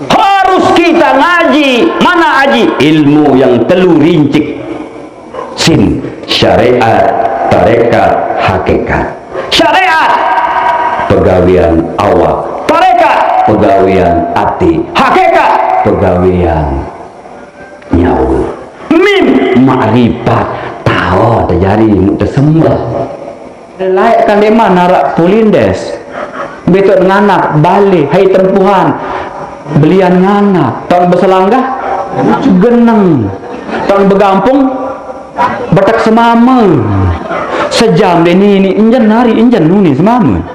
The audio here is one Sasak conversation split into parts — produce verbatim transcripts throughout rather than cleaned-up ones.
Harus kita ngaji. Mana aji? Ilmu yang telu rincik. Sin, syariat, tarekat, hakikat. Syariat, pegawean awak. Tarekat, pegawean ati. Hakikat, pegawean nyawa. Mim, makrifat, tao tajari, muk tesembah. Laeq kan ndeqman araq pulindes. Betok nganak, bale, hai tempuhan, belian nganak. Taoqn beselanggah, geneng. Taoqn begampung, betek semame. Sejam de niniq enjen, hari enjen nuni semame.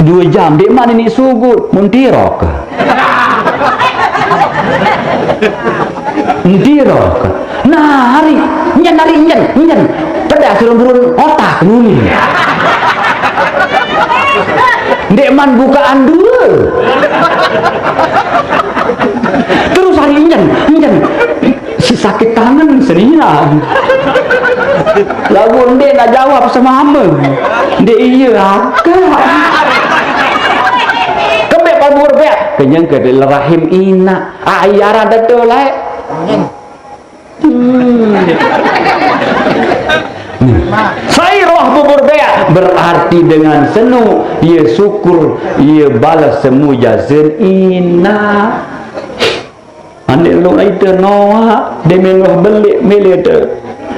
Due jam, ndeqman niniq sugud, mun tirok. Ntirok. Nah, hari, nyen, hari, nyen, nyen. Pedas rembun otak nuni. Ndeqman bukaan due. Terus hari nyen, nyen. Si sakit tangen senina. Laguq ndeq naq jawab semame. Ndeq ie akaq. Kembeq pal bubur beaq? Kenyang ke rahim inaq. Ah, ie araq tetu laeq. Hmm. Sai roh bubur beaq, berarti dengan senu ie syukur, ie bales semu jasen inaq. Andeq luk ite Noah, demen wah beleq mele te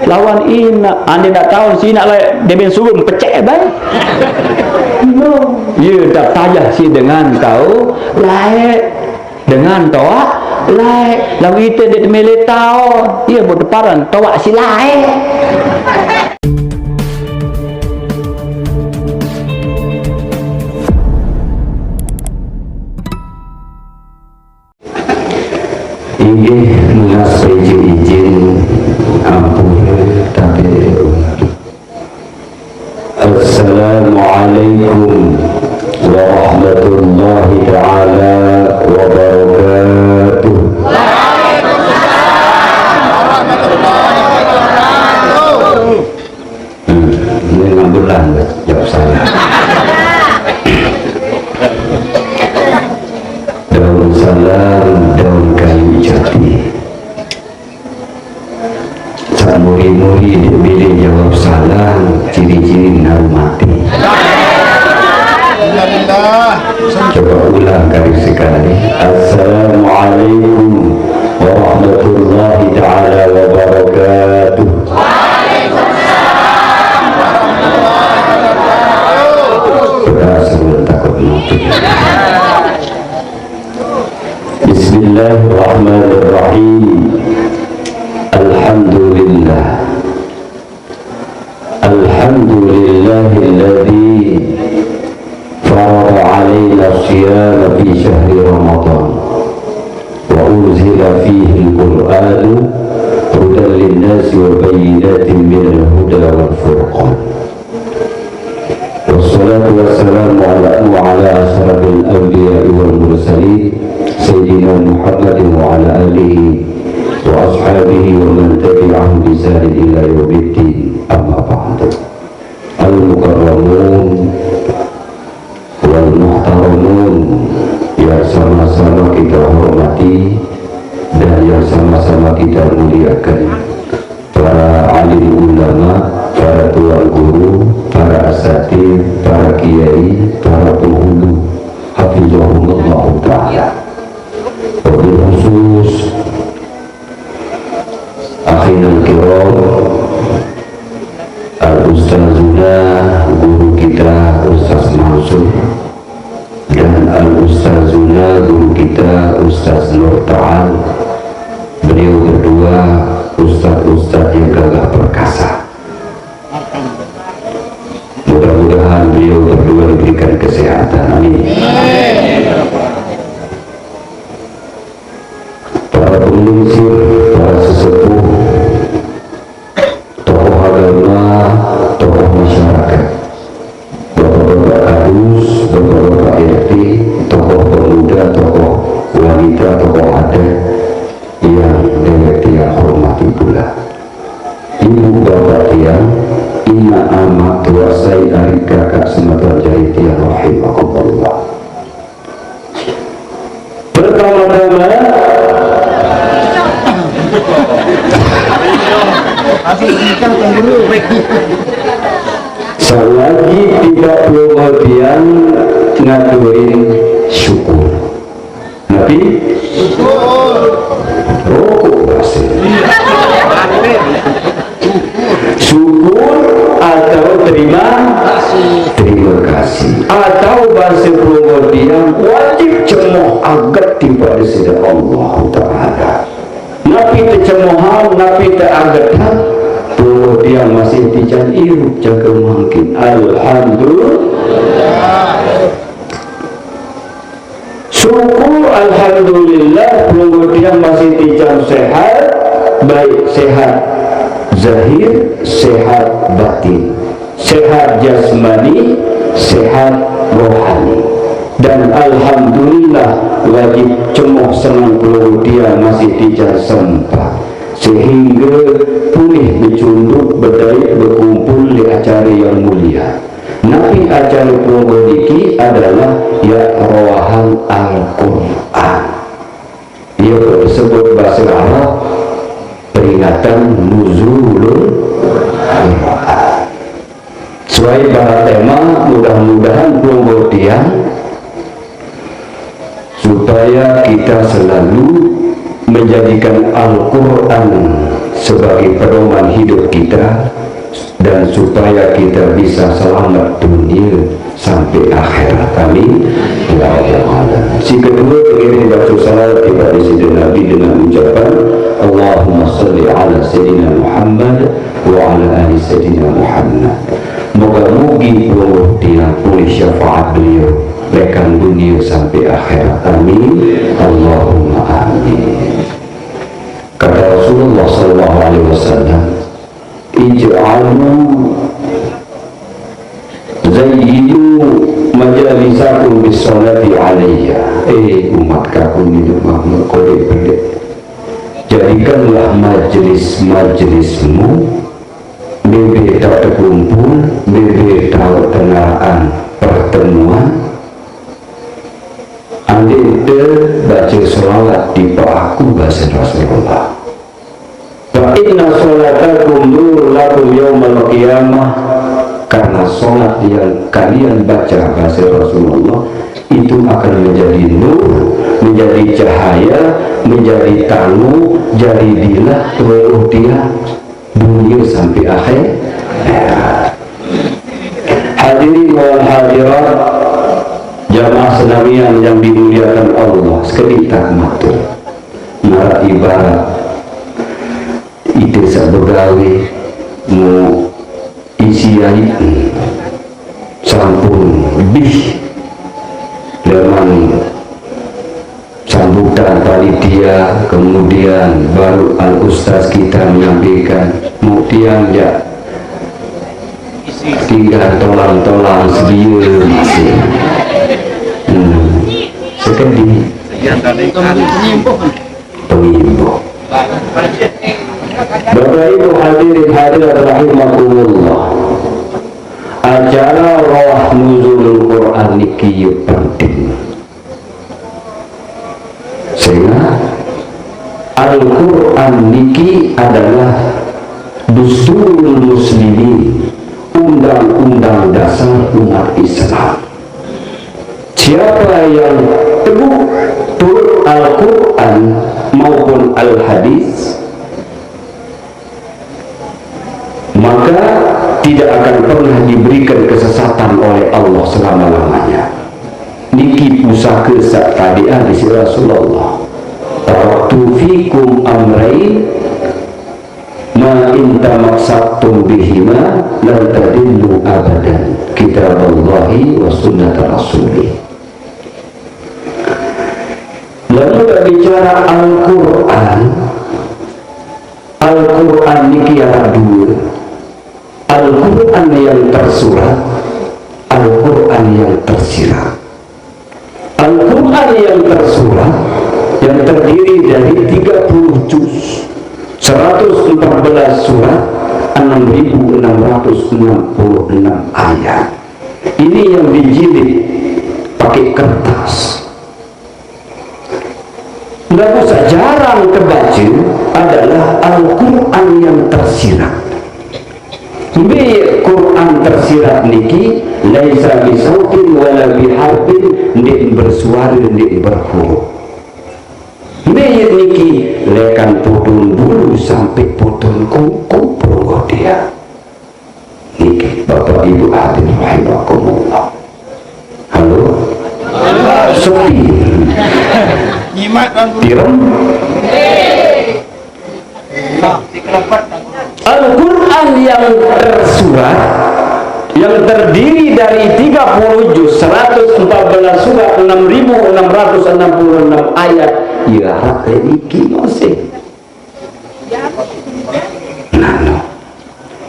lawan inaq. Andeq naq taun si inaq laeq demen suruh pecek bae. No. Ye, dap tajah si dengan tao laeq, dengan toaq laeq. Lalu ite ndeq mele taon. Ye, buat teparan toaq si laeq. Inggih, nunas izin, izin ampun, tapi Assalamualaikum warahmatullahi taala wabarakatuh. Hmm, ini ngambil lah, jawab saya. Daun salam, daun kayu jati. Saq muri-muri ndeq mele jawab salam, ciri-ciri naru mati. Coba ulang kali sekali. Assalamualaikum warahmatullahi taala wabarakatuh. Beras ulun takut mati. Bismillahirrahmanirrahim. Alhamdulillah. Alhamdulillahilladzi farada alaina siyama fi syahri Ramadan. Wa unzila fihil Qur'anu hudan linnasi wa bayyinatin minal huda wal furqan. Wassalatu wassalamu ala, ala asyrafil anbiya'i wal mursalin, Sayyidina Muhammadin wa ala alihi wa ashabihi wa man tabi'ahum bi ihsanin ila yaumiddin. Amma ba'du. Al-mukarramun wal muhtaramun, yang sama-sama kita hormati dan yang sama-sama kita muliakan, para alim ulama, para tuan guru, para asatidz, para kiai, para penghulu, hafizahumullahu taala. Wabil khusus, akhina al-kiram, al-ustazuna, guru kita, Ustaz Mansur, dan al-ustazuna, guru kita, Ustaz Nur Ta'al. Beliau berdua ustaz-ustaz yang gagah perkasa. Mudah-mudahan beliau berdua diberikan kesehatan. Amin. Para penglingsir, para sesepuh, tokoh agama, tokoh masyarakat, bapak-bapak kadus, bapak-bapak R T, tokoh pemuda, tokoh wanita, tokoh adat yang dewek tiang hormati pula. Ibu bapak tiang, inaq amaq, tuaq sai, ariq kakaq, semeton jari tiang rahimakumullah. Pertama-tama, selagi tidak perlu tiang ngaturin syukur. Napi? Rokok bahasa. Syukur atau terima terima kasih. Atau bahasa pelungguh tiang, wajib cemoh agat daripada sida Allah Ta'ala. Napi tecemohan, napi teagetan, pelungguh tiang masih tijan irup jaga mangkin. Alhamdulillah. Syukur, alhamdulillah, pelungguh tiang masih tijan sehat, baik sehat zahir, sehat batin, sehat jasmani, sehat rohani. Dan alhamdulillah, wajib cemoh senang pelungguh tiang masih tijan sempat, sehingga pulih becunduk, bedait, bekumpul di acara yang mulia. Napi acara pelungguh niki adalah ya rowahan Al-Quran. Ia disebut bahasa Arab peringatan Nuzulul Quran. Sesuai dengan tema, mudah-mudahan pelungguh tiang supaya kita selalu menjadikan Al-Quran sebagai pedoman hidup kita, dan supaya kita bisa selamat dunia sampai akhirat. Amin. Ya Rabbal Alamin. Si kedua, pengiring baca salawat kepada Sayyidina Nabi dengan ucapan, Allahumma salli ala Sayyidina Muhammad wa ala ali Sayyidina Muhammad. Moga-mogi pelungguh tiang pulih syafaat beliau, lekan dunia sampai akhirat. Amin. Allahumma amin. Kata Rasulullah sallallahu alaihi wasallam, "Ij'alu, zayyinu majalisakum bis salati alayya." Eh, umat kaku ni, makhluk kodik pedik. Jadikanlah majlis-majlismu, bebe tak terkumpul, bebe tak tengaraan pertemuan, andai te baca selawat di aku, bahasa Rasulullah. Fa inna salatakum nurul lakum yaumal qiyamah. Karena salat yang kalian baca, bahasa Rasulullah, itu akan menjadi nur, menjadi cahaya, menjadi tangguh, jadi dilah pelungguh tiang dunia sampai akhir. Hadirin wal hadirat, jamaah senamian yang dimuliakan Allah, sekeditak mata. Mara ibarat ite sabegawe mu isi ai, hmm, sampun lebih leman sambutan panitia, kemudian baru al ustaz kita menyampaikan, kemudian ya tinggal tolang-tolang sedia masih. Hmm. Sekedi. Pengimbau. Bapak Ibu hadirin hadirat rahimakumullah. Acara roh nuzulul Quran niki penting. Sehingga Al-Quran niki adalah dusturul muslimin, undang-undang dasar umat Islam. Siapa yang teguh turut Al-Quran maupun Al-Hadis, maka tidak akan pernah diberikan kesesatan oleh Allah selama-lamanya. Niki pusaka sak tabiat isi Rasulullah. Taraktu fikum amrain, ma in tamassaktum bihima lan tadillu abadan. Kitaballahi wa sunnata rasulih. Lalu berbicara Al-Quran, Al-Quran niki ada dua. Al-Quran yang tersurat, Al-Quran yang tersirat. Al-Quran yang tersurat, yang terdiri dari tiga puluh juz, seratus empat belas surat, enam ribu enam ratus enam puluh enam ayat. Ini yang dijilid pakai kertas. Lagu saq jarang tebace adalah Al-Quran yang tersirat. Mbe Quran tersirat niki? Laisa bisautin wala biharfin, ndeq bersuare, ndeq berhuruf. Mbe niki? Lekan potong bulu sampe potong kuku perenggotian. Niki, Bapak Ibu hadirin rahimakumullah. Halo? Sepi. Nyimak, Tuan Guru. Tirem. Al-Quran yang tersurat, yang terdiri dari tiga puluh juz, seratus empat belas surat, enam ribu enam ratus enam puluh enam ayat, ya, niki masih. Nah, no.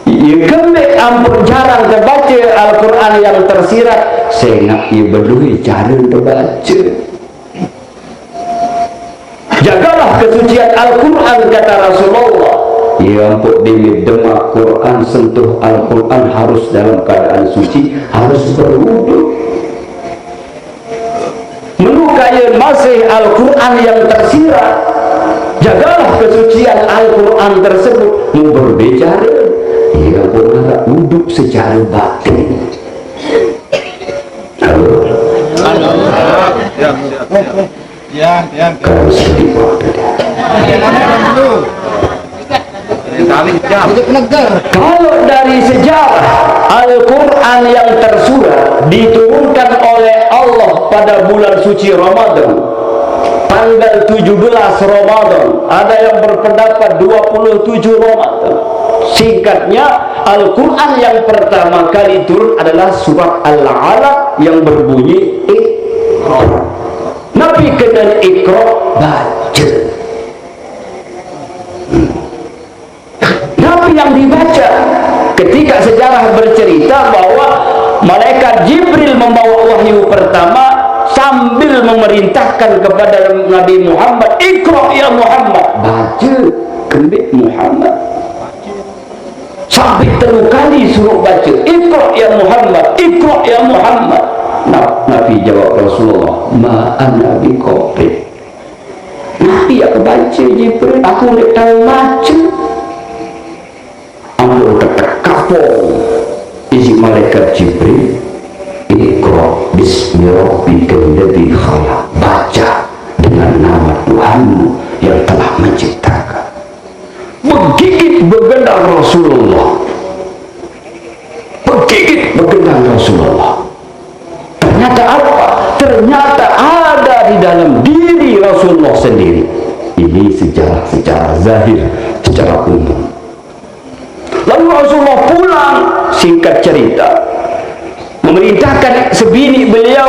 Ye kembeq ampoq jarang tebace Al-Quran yang tersirat, sengaq ye bedoe care tebace. Jagalah kesucian Al-Quran, kata Rasulullah. Ye ampoq deme demaq Quran, sentuh Al-Quran, harus dalam keadaan suci, harus berwudu. Menu kayun masih Al-Quran yang tersirat. Jagalah kesucian Al-Quran tersebut. Mun berbicara, ya, benar, uduk secara batin. Halo? Halo. Ya, ya. Ya, ya. Kalau sedih banget tadi. Kalau dari sejarah, Al-Quran yang tersurat diturunkan oleh Allah pada bulan suci Ramadan, tanggal tujuh belas Ramadan, ada yang berpendapat dua puluh tujuh Ramadan. Singkatnya, Al-Quran yang pertama kali turun adalah surat Al-Alaq yang berbunyi Iqra. Napi kenan Iqra? Baca. Napi yang dibaca? Ketika sejarah bercerita bahwa malaikat Jibril membawa wahyu pertama sambil memerintahkan kepada Nabi Muhammad, "Iqra ya Muhammad." Baca, kembeq Muhammad. Sampai telu kali suruq baca, "Iqra ya Muhammad, Iqra ya Muhammad." Nah, Nabi jawab Rasulullah, "Ma ana biqari." Napi yaq kebace Jibril? Aku ndeq tao mace. Ampoq tetekapong isiq malaikat Jibril, "Iqra bismi rabbikal ladzi khalaq." Baca dengan nama Tuhanmu yang telah menciptakan. Begigit begendang Rasulullah. Begigit begendang Rasulullah. Ternyata apa? Ternyata ada di dalam diri Rasulullah sendiri. Ini sejarah secara zahir, secara umum. Lalu Rasulullah pulang, singkat cerita, memerintahkan sebini beliau,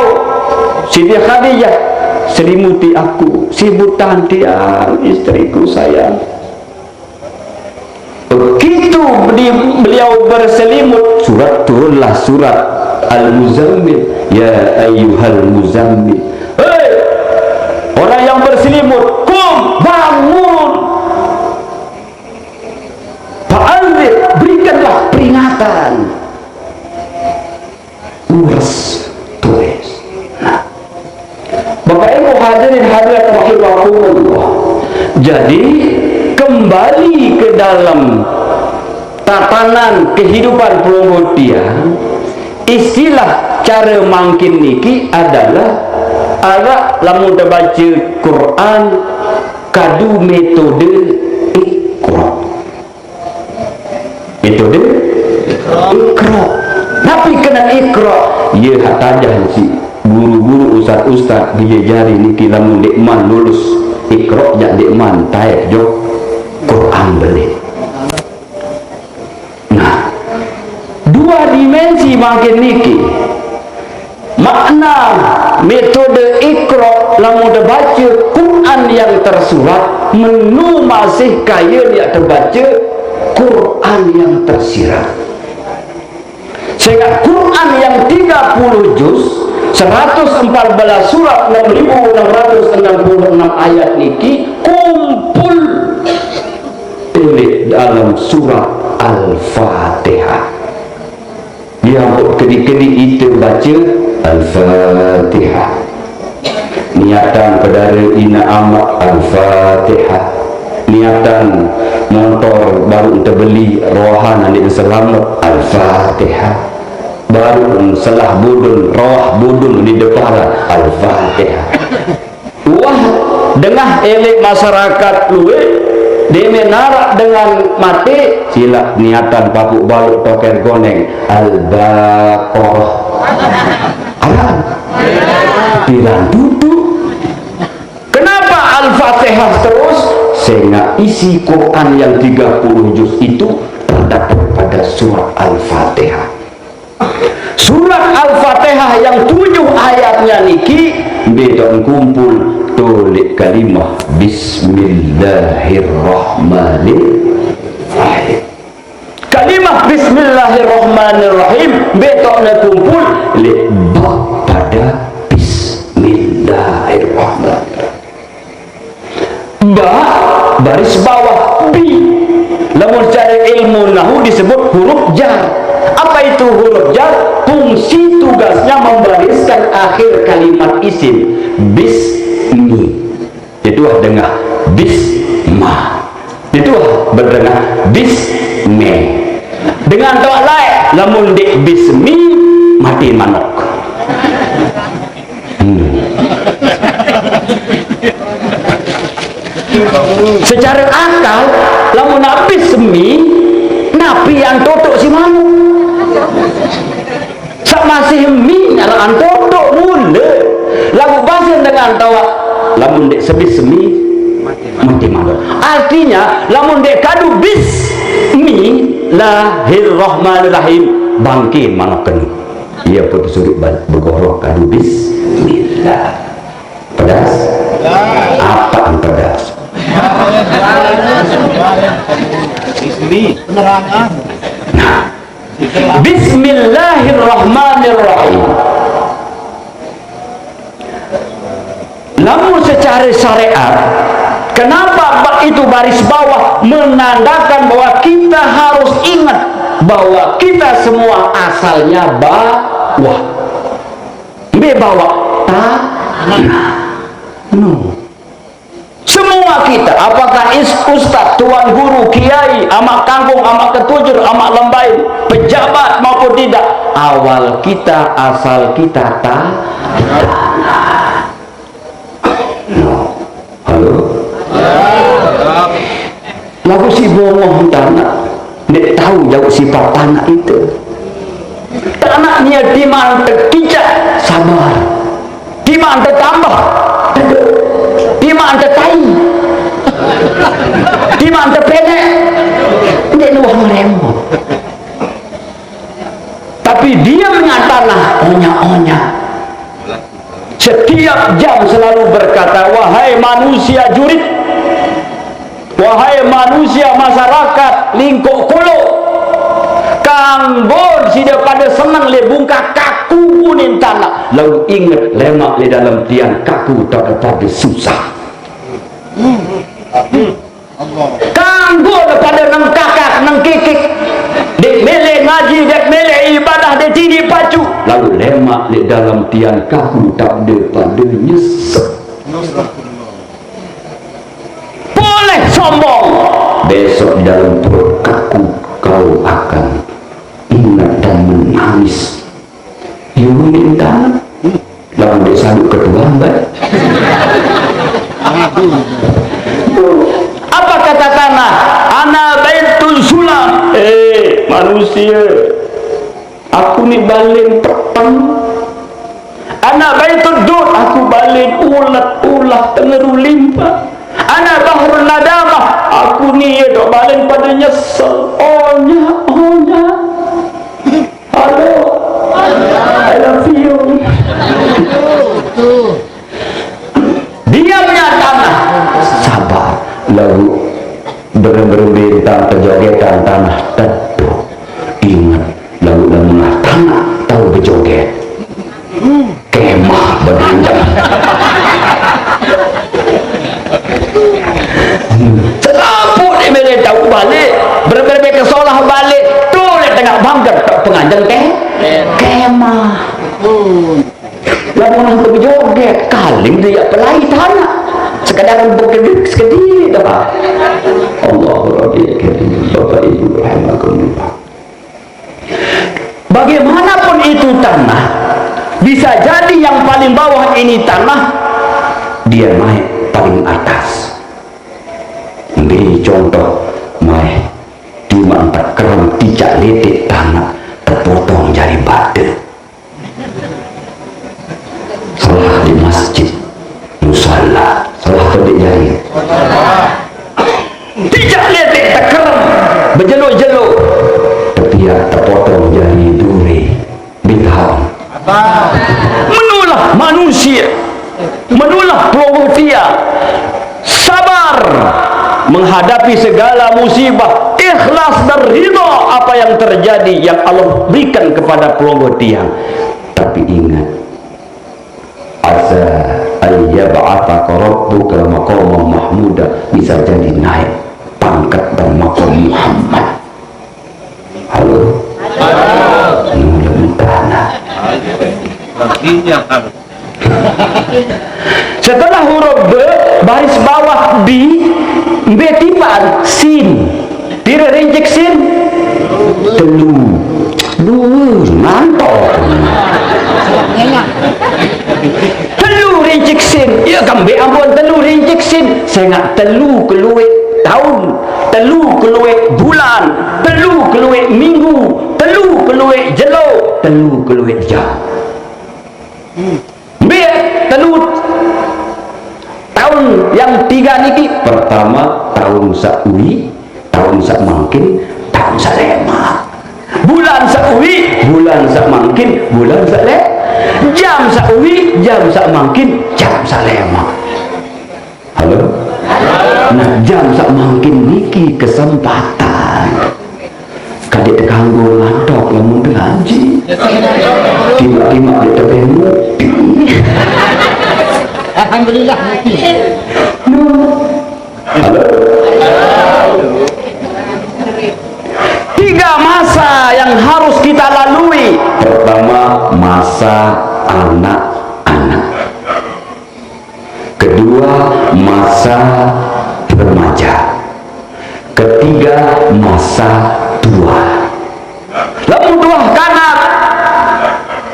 Siti Khadijah, "Selimuti aku, sibutan tiang, istriku sayang." Begitu di-, beliau berselimut, surat turunlah surat Al-Muzammil. "Ya ayyuhal muzammil." Hei, orang yang berselimut, "Qum, bangun. Fa'anzir, berikanlah peringatan." Ures, tulis. Nah, Bapak Ibu hadirin hadirat rahimakumullah. Jadi, kembali ke dalam tatanan kehidupan pelungguh tiang, istilah cara mangkin niki adalah araq lamun tebaca Quran kadu metode Iqra. Metode Iqra. Napi kenan Iqra? Ye hak tajah siq guru-guru, ustaz-ustaz, bije jari niki lamun ndeqman lulus Iqra, jaq ndeqman taek jok Quran beleq. Nah, dua dimensi mangkin niki. Makna metode Iqra, lamun tebace Quran yang tersurat, menu masih kayun yaq tebace Quran yang tersirat. Sengaq Quran yang tiga puluh juz, seratus empat belas surat, enam ribu enam ratus enam puluh enam ayat niki kumpul leq dalem surat Al-Fatihah. Ye ampoq kediq-kediq ite bace Al-Fatihah. Niatan pedare ina amak, Al-Fatihah. Niatan montor baru ente beli, rohan anak selamet, Al-Fatihah. Baru selah budun, roh budun di deparan, Al-Fatihah. Wah, dengah elek masyarakat luwe, deme narak dengan mate, silak niatan papuk baluk toker goneng, Al-Baqarah. Aran? Piran tutu. Kenapa Al-Fatihah terus? Sehingga isi Quran yang tiga puluh juz itu terdapat pada surat Al-Fatihah. Surat Al-Fatihah yang tujuh ayatnya niki, beton kumpul tulik kalimah Bismillahirrahmanirrahim. Kalimah Bismillahirrahmanirrahim, betokne kumpul lek ba pada Bismillahirrahmanirrahim. Ba, baris bawah, bi. Lamun secara ilmu nahu disebut huruf jar. Apa itu huruf jar? Fungsi tugasnya membariskan akhir kalimat isim. Bismi. Itu dengah. Bisma. Itu berdengah. Bisme. Dengan tuak lae, lamun dek bismi, mati manok. Hmm. Secara akal, lamun habis mi, napi yang totok si manuk? Sak masih mi, ngaraan totok mule. Lagu basir dengan tawa, lamun dek sebis mi, mati manuk. Artinya, lamun dek kadu bis mi, lahir rahmanir rahim, bangke manuk kenu. Ia pun suruh begorok kadu bismillah. Pedas? Apa yang pedas? Bismi. Penerangan. Nah, Bismillahirrahmanirrahim. Namun secara syariat, kenapa itu baris bawah menandakan bahwa kita harus ingat bahwa kita semua asalnya bawah. Be bawah tanah. No. Semua kita, apakah is, ustaz, tuan guru, kiai, amak kangkung, amak ketujur, amak lembain, pejabat maupun tidak, awal kita, asal kita ta-, tanah. No. Halo? Lagu si bongoh tanah. Ndak tahu jauh sifat tanah itu. Tanah nia diman tekicak sabar. Diman tetambah. Diman tetai. Diman tepelek. Ndak nuah meremot. Tapi diamnya tanah onya-onya. Setiap jam selalu berkata, "Wahai manusia jurit, wahai manusia masyarakat lingkok kolo, kanggo sida pada seneng le bungkah kaku kuning tanah, lalu inget lemak di dalam tian kaku tak pada susah." Kanggo pada nengkakak, nengkikik. Dek mele ngaji, dek mele ibadah, dek cini pacu. Lalu lemak di dalam tian kaku tak ada pada nyesek. Boleh sombong. Besok di dalam perut kaku kau akan ingat dan menangis. Yunin tanah. Lawan dek saluk ketua, Mbak. Apa kata tanah? Ana baitun sulam. Eh, manusia. Aku ni balen peteng. Ana baitud dud, aku balen ulat ulah tengeru limpa. Ana bahrun nadamah, aku ni ya dok balen pada nyesel. Onya, onya. Halo. I love you. Diamnya tanah. Sabar. Lalu berembintang kejogetan tanah teduh. Ingat, lalu lengah tanah tahu berjoget. Kemah benanjang. Selamput di mele tahu balik, berembe ke solah balik, tu le tengah bangker tak penganjang ke kemah. Lamun aku berjoget, kaling dia tanah. Sekadar bekedip sekedip dah. Allahu Rabbi Karim. Bapak Ibu rahimakumullah. Bagaimanapun itu tanah, bisa jadi yang paling bawah ini tanah, dia naik paling atas. Ambil contoh, mai, di mantap kerem tijak letek tanah, terpotong jari batu. Salah di masjid, musala, salah tebik jari. Tijak letek tekerem, bejeluk-jeluk. Tepiak tepotong jari duri. Bid'ah. Menulah manusia, menulah pelongo tiang. Sabar menghadapi segala musibah, ikhlas dan ridha apa yang terjadi, yang Allah berikan kepada pelongo tiang. Tapi ingat, asa an yab'atsaka rabbuka maqaman mahmuda, bisa jadi naik pangkat dan maqam Muhammad. Halo? Halo. Nulung tanah. Setelah huruf B, baris bawah B, B tiban, sin. Pira rincik sin? Telu. Duh, ngantok. Telu rincik sin. Ya, kembe ampun telu rincik sin. Sengak telu keluik tahun, telu keluik bulan, telu keluik minggu, telu keluik jelo, telu keluik jam. Mbe telu tahun yang tiga niki? Pertama, tahun sa'ui, tahun sak mangkin, tahun sak lema. Bulan sa'ui, bulan sak mangkin, bulan sak le-, jam sa'ui, jam sak mangkin, jam sak lema. Halo? Nah, jam sak mangkin niki kesempatan. Kadek tekanggo ngantok lamun ngaji. Tiba-tiba dia tebeng ngopi. Alhamdulillah. Halo? Tiga masa yang harus kita lalui. Pertama, masa anak-anak. Kedua, masa remaja. Ketiga, masa tua. Lamun tuah kanak,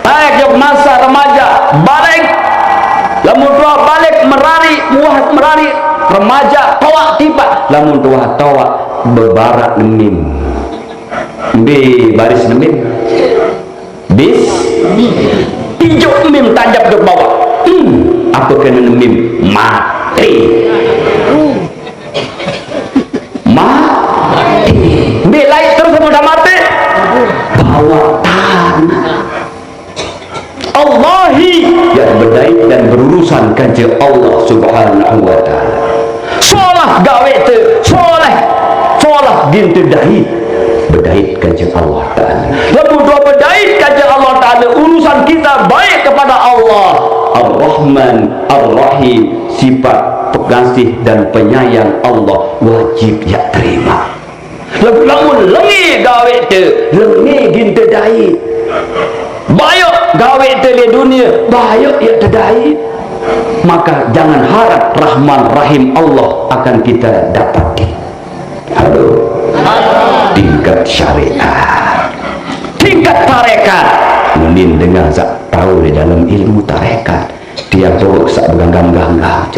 baik jok masa remaja, balik. Lamun tuah balik merari, muah merari, remaja, toa tiba. Lamun tuah toa, bebarak nemim. Mbe baris nemim? Bis. Ijo mim tanjap ke bawah. Hmm. Apa kena mim? Mati. Mati. Mbe lain terus sama dah mati? Bawah tanah. Allahi, yang bedait dan berurusan kance Allah Subhanahu wa Ta'ala. Solah gawe te, solah, solah ginte dait, bedait kance Allah Ta'ala. Lamun doa bedait kance Allah Ta'ala, urusan kita baik kepada Allah. Ar-Rahman, Ar-Rahim, sifat pengasih dan penyayang Allah wajib ya terima. Lamun, lamun lenge gawe te, lenge ginte dait. Baik gawe te le dunia, baik ya te dait. Maka jangan harap Rahman Rahim Allah akan kita dapati. Aduh. Tingkat syariat. Tingkat tarekat. Munin dengar sak tahu di dalam ilmu tarekat. Tiang pokok sak beganggam-ganggam.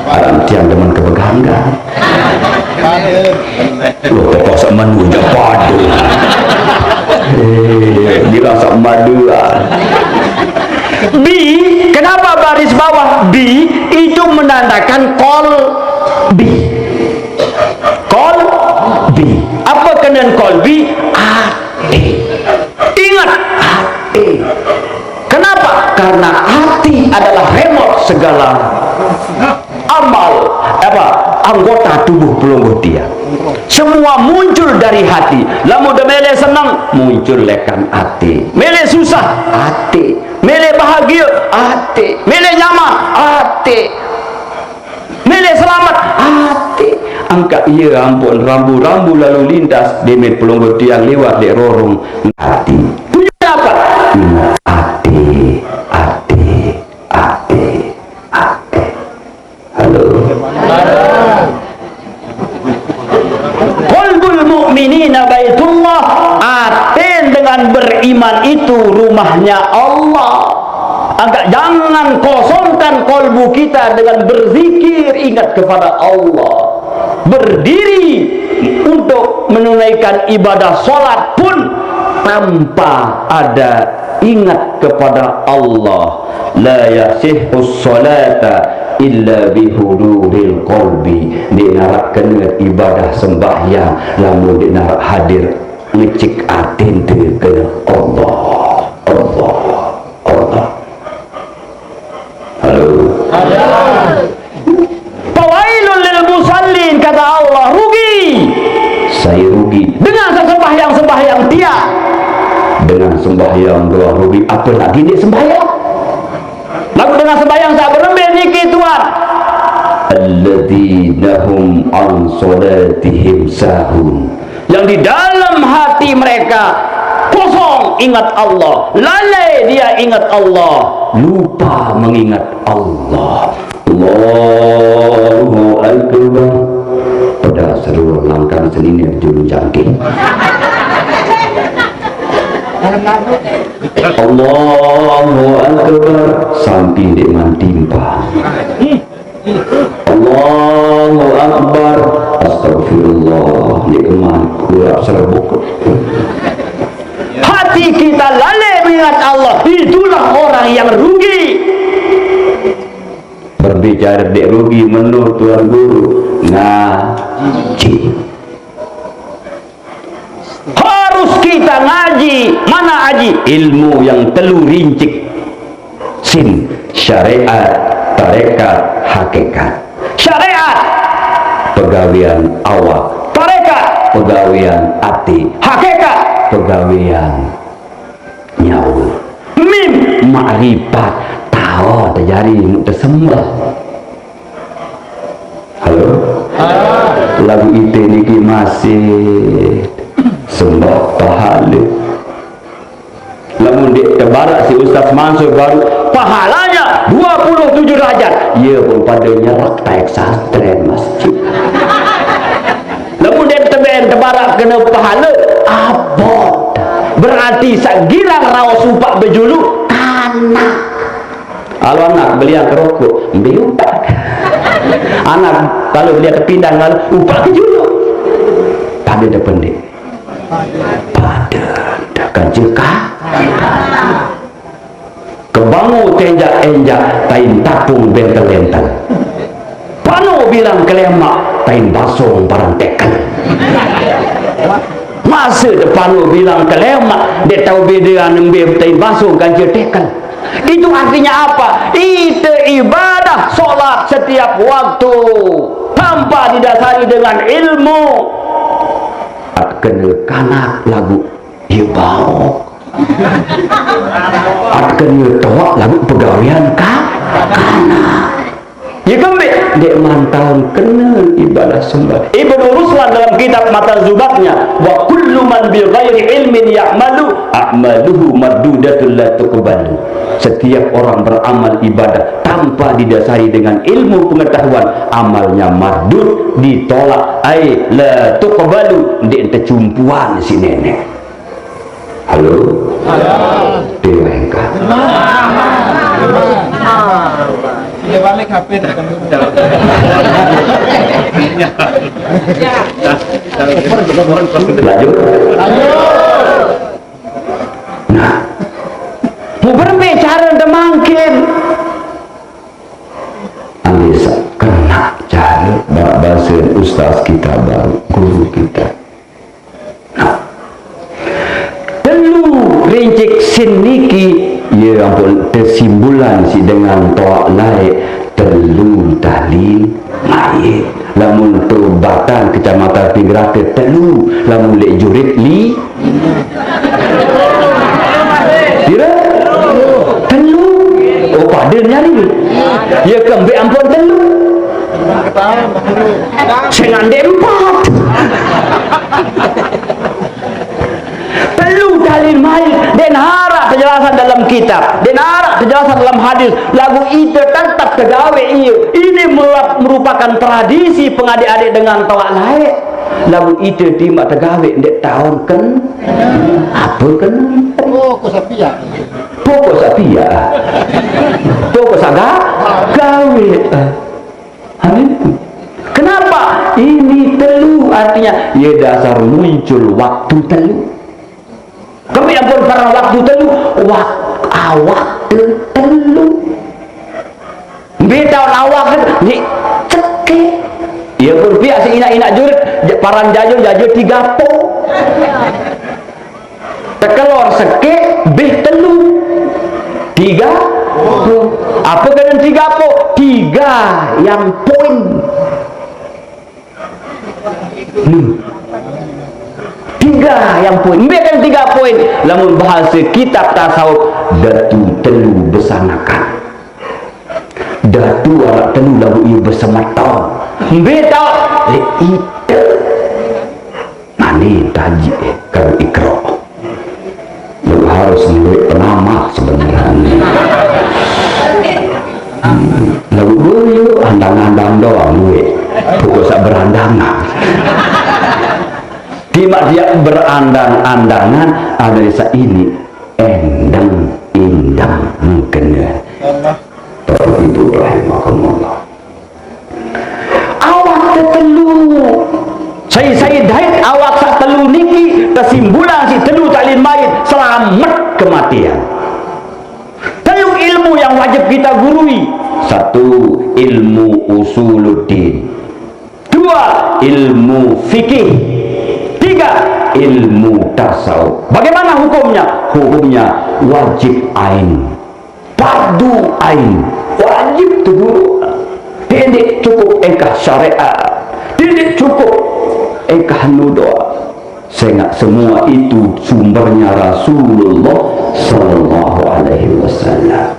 Aran tiang demen ke beganggam. Loh, pokok sak menu je padu. Eh, bila sak madu ah. B, kenapa baris bawah B? Itu menandakan kol B. Kol B. Apa kena kol B? Ati. Ingat, ati. Kenapa? Karena hati adalah remote segala amal, apa, anggota tubuh pelungguh dia. Semua muncul dari hati. Lamun de mele senang, muncul lekan hati. Mele susah, hati. Mele bahagia, hati. Mele nyaman, hati. Mele selamat, hati. Angkat iya ampun rambu-rambu lalu lintas, demet pelungguh tiang lewat dek rorong. Hati. Tujuan apa? Ingat hati, hati, hati, hati. Iman itu rumahnya Allah. Angkat, jangan kosongkan kolbu kita dengan berzikir, ingat kepada Allah. Berdiri untuk menunaikan ibadah sholat pun tanpa ada ingat kepada Allah. La yasihhus salata illa bihuduril qalbi. Ndeq naraq kene ibadah sembahyang lamun ndeq naraq hadir ngecek atin te kene Allah, Allah, Allah. Halo. Fawailul lil musallin, kata Allah, rugi. Saya rugi. Dengan sesembahyang-sembahyang dia. Dengan sembahyang doang rugi, apalagi ndeq sembahyang. Laguq dengan sembahyang saq berembe niki, Tuan? Alladzina hum an salatihim sahun. Yang di dalam hati mereka kosong ingat Allah, lalai dia ingat Allah, lupa mengingat Allah. Allahu Akbar. Peda seru langkang senine julu jangking. Allahu Akbar. Sampi ndeq mantimpa. Allahu Akbar. Astagfirullah. Ndeq keman, gulap serebuk. Hati kita lalai mengingat Allah, itulah orang yang rugi. Berbicara ndeq rugi, menurut Tuan Guru, ngaji. Harus kita ngaji. Mana aji? Ilmu yang telu rincik. Sin, syariat, tarekat, hakikat. Syariat, pegawean awak. Tarekat, pegawean ati. Hakikat, pegawean nyawe. Mim, makrifat, tao tejari muq tesembah. Halo? Laguq ite niki masih sembah pahale. Lamun ndeq tebaraq siq Ustaz Mansur baruq pahalanya dua puluh tujuh derajat. Ie pun pade nyerek taek santren masjid. Lamun ndeq teben tebaraq kene pahale, abot. Berarti saq girang raos upaq bejulu, tanaq. Lalo anak beliang ke rokok, mbe upaq. Anak lalo beliang ke pindang, lalo upaq ke julu. Pade de pendiq. Pade de kance ka. Kebangu tenjak-enjak, tain tapung bentel-entel. Pano bilang kelemaq, tain basong barang tekel. Mase de pano bilang kelemaq, ndeq tao bedean mbe tain basong kance tekel. Itu artinya apa? Ite ibadah sholat setiap waktu tanpa didasari dengan ilmu. Atkene kanak laguq ie baok. Atkene toaq laguq pegawean ka-, kanak. Ye kembeq ndeq mantaun kene ibadah sembah. Ibnu Ruslan dalam kitab Matan Zubatnya, "Wa kullu man bi ghairi ilmin ya'malu, a'maluhu mardudatun la tuqbalu." Setiap orang beramal ibadah tanpa didasari dengan ilmu pengetahuan, amalnya mardud, ditolak, ai la tuqbalu, ndeq tecumpuan siq Neneq. Halo? Halo. Dewa engkah. Dia balik H P datang dulu. Lanjut. Nah. Mau berembe cara demangkin? Alisa kena cara ba-, bahasa ustaz kita baru, guru kita. Nah, telu rincik sin niki, ye ampun, tesimbulan siq dengan toaq laeq, telu tali mait. Lamun tu Batan, Kecamatan Pinggerake, telu. Lamun leq Jurit, li-, pire? Telu. Oh, pade nyari. Ye kembeq ampun telu? Sengaq ndeq empat. Telu dalil mait, ndeq naraq kejelasan dalam kitab, ndeq naraq kejelasan dalam hadis, laguq ite tetep tegawe ie. Ini merup-, merupakan tradisi pengadeq-adeq dengan toaq laeq. Lamun ite timaq tegawe ndeq taon ken, ape ken? Pokok sapiaq. Pokok sapiaq. Pokok saga-, gawe. Amin. Kenapa? Ini telu, artinya, ya, dasar muncul waktu telu. Kami ampun paran waktu telu, wak-, awak te-, telu. Mbe taun awak te-, ni cekik. Ya, pun piaq si inaq-inaq jurit, j-, paran jajur, jajur tiga po. Tekelor sekik, bih telu. Tiga po. Apa kena tiga po? Tiga yang poin. Hmm. Tiga yang poin. Mbe kan tiga poin? Lamun bahasa kitab tasawuf, datu telu besanakan. Datu anak telu lalu ia besemeton. Mbe tau? Eh, ite. Mane taji, eh, kalau ikro. Lu harus ngeluit penamah sebenarnya. Hmm. Lalu dulu andang-andang doang duit. Pokok sak berandangan. Timaq dia berandang-andangan, ada desa ini endang indang mengkena. Bapak Ibu rahimakumullah. Awak tetelu. Sai-sai dait awak saq telu niki tesimbulang siq telu taklid mayit, selamet kematian. Telu ilmu yang wajib kita gurui. Satu, ilmu usuluddin. Dua, ilmu fikih. Tiga, ilmu tasawuf. Bagaimana hukumnya? Hukumnya wajib ain. Fardu ain, wajib tu guru. Dia ndeq cukup engkah syariat. Dia ndeq cukup engkah nu doang. Sengaq semua itu sumbernya Rasulullah sallallahu alaihi wasallam.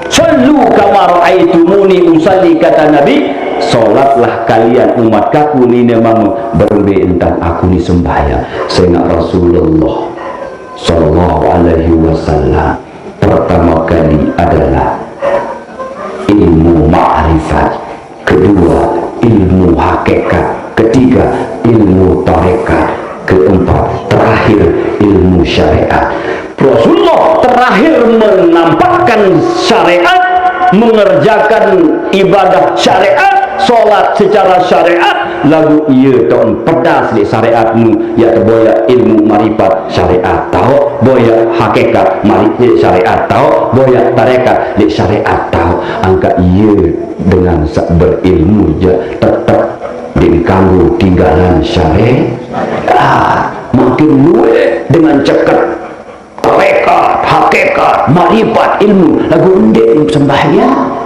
"Sallu kama ra'aitumuni usalli," kata Nabi, "Salatlah kalian umat kaku nine mame berembe entan aku ni sembahyang." Sengaq Rasulullah sallallahu alaihi wasallam pertama kali adalah ilmu ma'rifat, kedua ilmu hakikat, ketiga ilmu tarekat, keempat terakhir ilmu syariat. Rasulullah terakhir menampakkan syariat, mengerjakan ibadah syariat, salat secara syariat, laguq ie taoq pedas leq syariat nu, yaq teboyaq ilmu marifat syariat taoq, boyaq hakikat mari-, leq syariat taoq, boyaq tarekat leq syariat taoq. Angkaq ie dengan saq berilmu jaq tetep ndeq kanggo tinggalan syariat. Makin lueq dengan ceket. Tarekat, hakikat, marifat, ilmu, laguq ndeq sembahyang.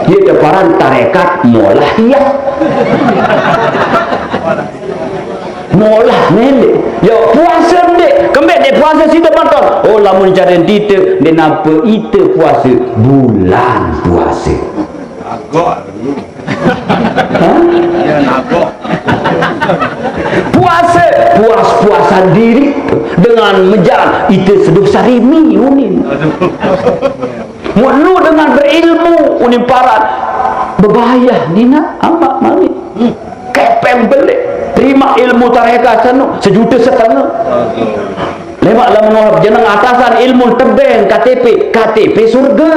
Ie teparan tarekat molahiyah. Molah ndeq. Ya, puase ndeq. Kembeq ndeq puase side matur? Oh, lamun jaren ite, ndeq nape ite puase, bulan puase. Agak. Hah? Iya, nabok. Puase, puas-puasan diri dengan mejalan. Ite seduh sarimi unin. Aduh. Mun lu dengan berilmu, unin paran. Bebayah nina amaq malik. Kepeng beleq. Terima ilmu tarekat senu sejuta setengah. Aduh. Lemaq lamun wah jeneng atasan ilmu tebeng K T P, K T P surge.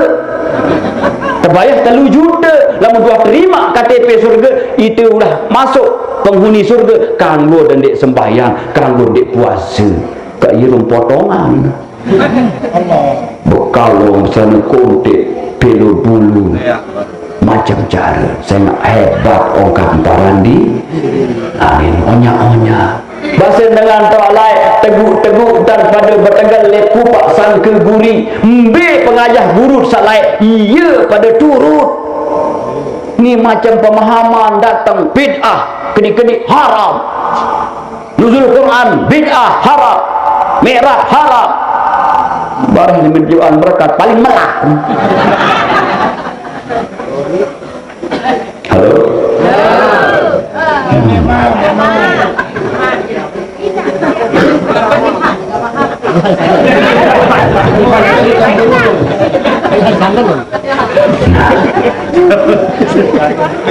Tebayah telu jute, lamun wah terimaq K T P surge, ite udah masuk penghuni surge, kanggo ndeq sembahyang, kanggo ndeq puase. Kak irung potongan. Bekalong sane kontek, pelo bulu. Macem care, sengaq hebat ongkat paran di angin, onyak-onyak. Base dengan taoq laeq, teguq-teguq tan pade betegel leq pupaq sangke guri. Mbe pengajah guru saq laeq, ie pade turut. Ni macem pemahaman dateng, bid'ah, keni-keni haram. Nuzul Quran, bid'ah, haram. Mi'raj, haram. Bareh ni menjuan berkat paling melak. Halo?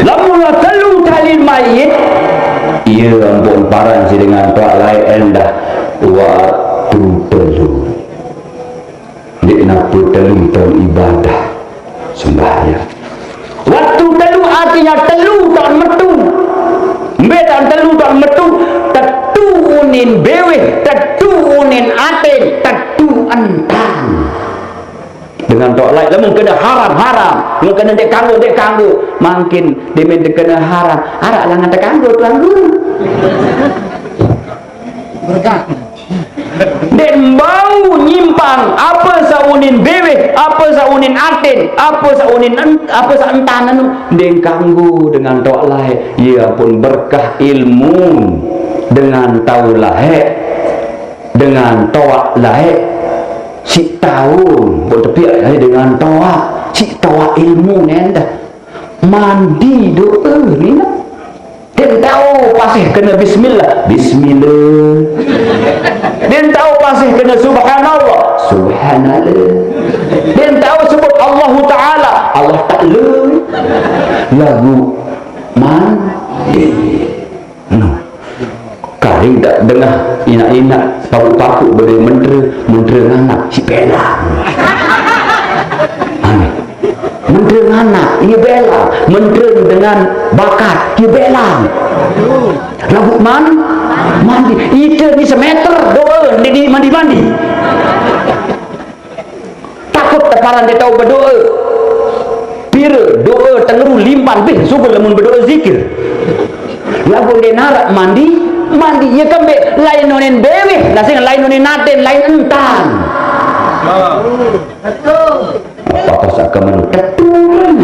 Lamun telu tahlil mayit, Ye ampun paran si dengan toaq laeq endah waktu telu. Ndeq napi telu taun ibadah sembahyang. Waktu telu artinya telu taun metu. Mbe taun telu taun metu? Tetu unin beweh, tetu unin aten, tetu entan. Dengan toq laeq, lamun kene haram, haram. Mun kene ndeq kanggo, ndeq kanggo. Mangkin demen tekene haram, araq langan tekanggo, Tuan Guru. Berkah. Ndeq bau nyimpang, ape saq unin beweh, ape saq unin aten, ape saq unin en-, ape saq entan anu, ndeq kanggo dengan toaq laeq. Ye ampun berkah ilmu dengan tau laeq, dengan toaq laeq. Siq taun, mbok tepiaq laeq dengan toaq, siq toaq ilmu ne endah. Mandi doe nine. Ndeq tao pasih kene bismillah, bismillah. Ndeq tao pasih kene subhanallah, subhanallah. Ndeq tao sebut Allahu Taala, Allah Taala. Laguq mandi. Noh. Kari ndeq dengah inaq-inaq papuq-papuq bedue mentre, mentre nganak, siq belang. Aneh. Mentre nganak, ie belang. Mentre dengan bakat, ie belang. Laguq man-, mandi. Ite ni semeter doe, ndeq ni mandi-mandi. Takut teparan ndeq tao bedoe. Pire doe tengeru limpan bih sugul lemun bedoe zikir. Laguq ndeq naraq mandi, mandi ie kembeq lain onin beweh, lasing lain onin aten, lain entan. Apa-apa saq kemen keturen.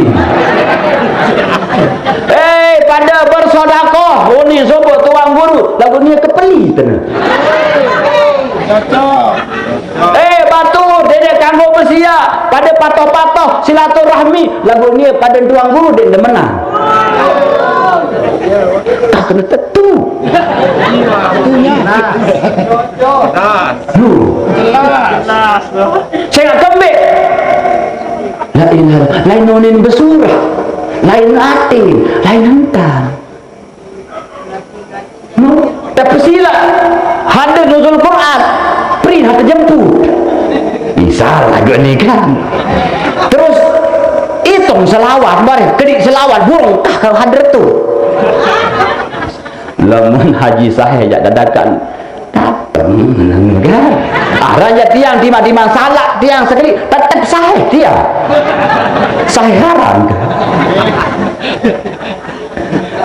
Eh, pade bersodakoh, unin sopoq Tuan Guru, laguq nie kepeli tene. Cocok. Eh, batur, ndeq kanggo besiaq, pade patoh-patoh silaturahmi, laguq nie pade Tuan Guru ndeq demenan. Tak kene tetu. Nah. Duh. Jelas. Sengaq kembeq. La ilaha, lain onin besurah, lain aten, lain entan. No, tapi silaq hadir nuzul Quran, prih tejemput. Misal laguq ni kan. Terus itung selawat, bareh kediq selawat, burung kah ke hadir tu. Lamun Haji Saheh jaq dadakan dateng, kan? Aran jaq tiang timaq-timaq salaq tiang sekediq, tetep Saheh tiang. Saheh aran.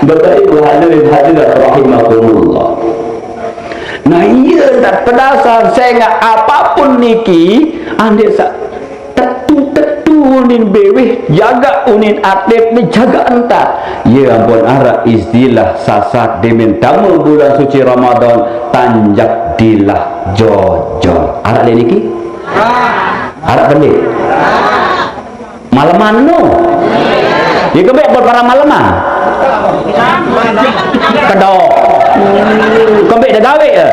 Bapak Ibu hadirin hadirat rahimakumullah. Nah, ie ndeq pedasar sengaq apapun niki, andeq saq tetu-tetu unin beweh, jagaq unin aten, jagaq entan. Ye ampun araq istilah Sasak demen tame bulan suci Ramadan, tanjak dilah jojor. Araq leq niki? Araq pendek? Maleman no. Ye kembeq ampun paran maleman? Kedok. Kembeq tegaweq ye?